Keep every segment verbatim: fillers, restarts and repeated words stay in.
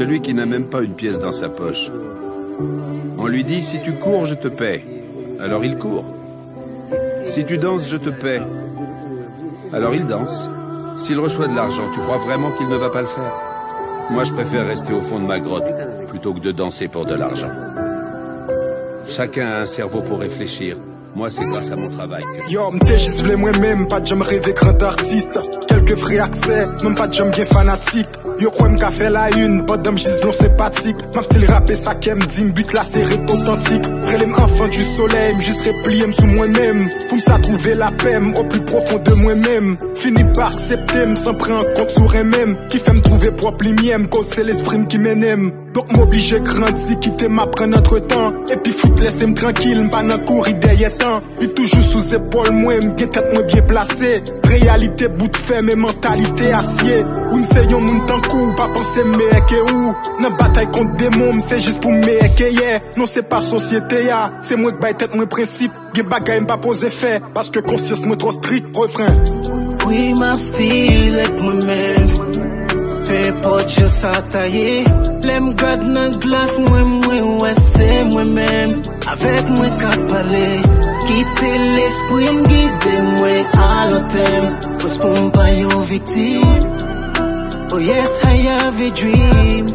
Celui qui n'a même pas une pièce dans sa poche. On lui dit, si tu cours, je te paie. Alors il court. Si tu danses, je te paie. Alors il danse. S'il reçoit de l'argent, tu crois vraiment qu'il ne va pas le faire ? Moi, je préfère rester au fond de ma grotte plutôt que de danser pour de l'argent. Chacun a un cerveau pour réfléchir. Moi, c'est grâce à mon travail que... Yo, m te jis vle mwen menm, pa t janm reve gran atis. Kèlke frè ak sè, non m pa t janm gen fanatik. Yo kwè m ka fè la une pandan m jis vle yon senpatik. M ap still rape sa kè m di m, but la se ret otantik. Rele m enfant du soleil, m jis repliye m sou mwen menm. Pou m sa twouve lapè m au plus profond de mwen menm. Fini pa aksepte m san pran an kont sou renmen m. Ki fè m twouve pwòp limyè m, koz se lespri m ki mennen m. Donk m oblije grandi, kite m aprann antretan. Epi fout lese m trankil, m pa nan kouri dèyè tan. Li toujou sou zepòl mwen, m gen tèt mwen byen plase. Reyalite bout fè, men mantalite asye. Wi, m se yon moun tankou w, pa panse m meyè ke ou. Nan batay kont demon, m se jis pou m meyè ke yè. Non, se pa sosyete a, se mwen k bay tèt mwen prensip. Gen bagay m pa poze fè, paske konsyans mwen twò strik. Refren. Wi, m ap still ret mwen menm. Pe enpòt jan sa ta ye. Lè m gad nan glas mwen, mwen wè se mwen menm. Avèk mwen k ap pale. Kite lespri m gide mwen a lòt tèm. Pòs pou m pa yon viktim. Oh yes, I have a dream.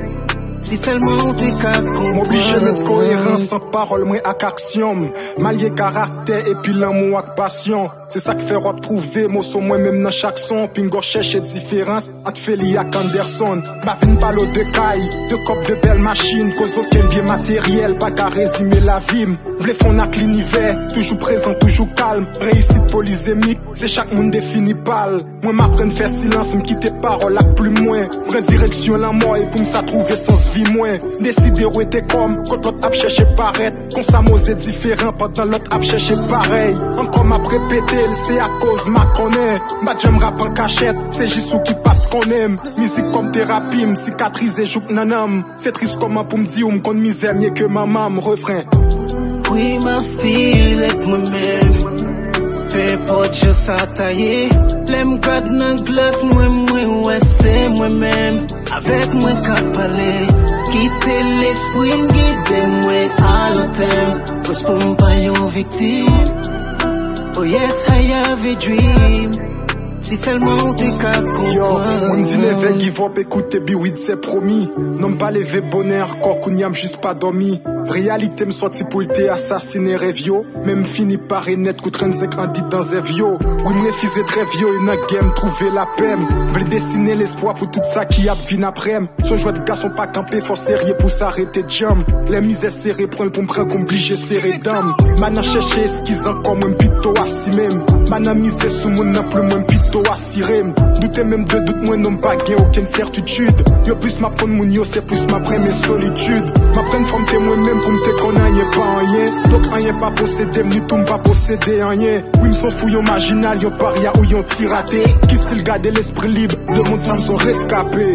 Si sèlman w te ka konprann. M oblije met koerans ant pawòl mwen ak aksyon m. M alye karaktè epi lanmou ak pasyon. Se sa k fè w ap twouve moso mwen menm nan chak son. Pinga w chèche diferans ant Feli ak Anderson. M pa vin pale w de kay, de kòb, de bèl machin. Koz okenn byen materyèl pa ka rezime lavi m. M vle fonn ak linivè, toujou prezan, toujou kalm. Reyisit polizemik, se chak moun defini pa l. Mwen m aprann fè silans, m kite pawòl ak plim mwen. Pran direksyon lanmò e pou m sa twouve sans vi mwen. M deside rete kò m, kot lòt ap chèche parèt. Konsa m oze diferan pandan lòt ap chèche parèy. Ankò m ap repete l, se akoz m a konnen. M pa t janm rap an kachèt, se jis ou ki pa t konnen m. Mizik kòm terapi, m sikatrize jouk nan nanm. Se tris kòman pou m di w m konn mizè mye ke manman m. Refren. Wi, m ap still ret mwen menm. Pe enpòt jan sa ta ye. Lè m gad nan glas mwen, mwen wè se mwen menm. Avèk mwen k ap pale. Kite lespri m gide mwen a lòt tèm. Pòs pou m pa yon viktim. Oh yes, I have a dream. Si sèlman w te ka konprann. Yo, moun di never give up, écoute, be with, c'est promis. Non m pa leve bonè ankò, kounye a m jis pa dòmi. Reyalite m sòti pou l te asasinen rèv yo. Men m fini pare nèt kou trannsenk andidan zèv yo. Wi, m refize trèv yo e nan gè m twouve lapè m. M vle desinen lespwa pou tout sa ki ap vin aprè m. Son jwèt gason pa kanpe, fò serye pou sa rete djanm. Lè mizè sere pran l pou m pran kou m blije sere dan m. M pa nan chèche eskiz ankò, mwen m pito asime m. M pa nan mize sou moun nan plim, mwen m pito asire m. Doute menm de dout mwen, non m pa gen okenn sètitid. Yo plis m ap konn moun yo, se plis m ap renmen solitid. M ap rann fòm te mwen menm pou m te konn anyen pa anyen. Donk anyen pa posede m, ni tou m pa posede anyen. Wi, m son fou, yon majinal, yon parya ou yon ti rate. Ki stil gade lespri lib, de moun sa m son reskape.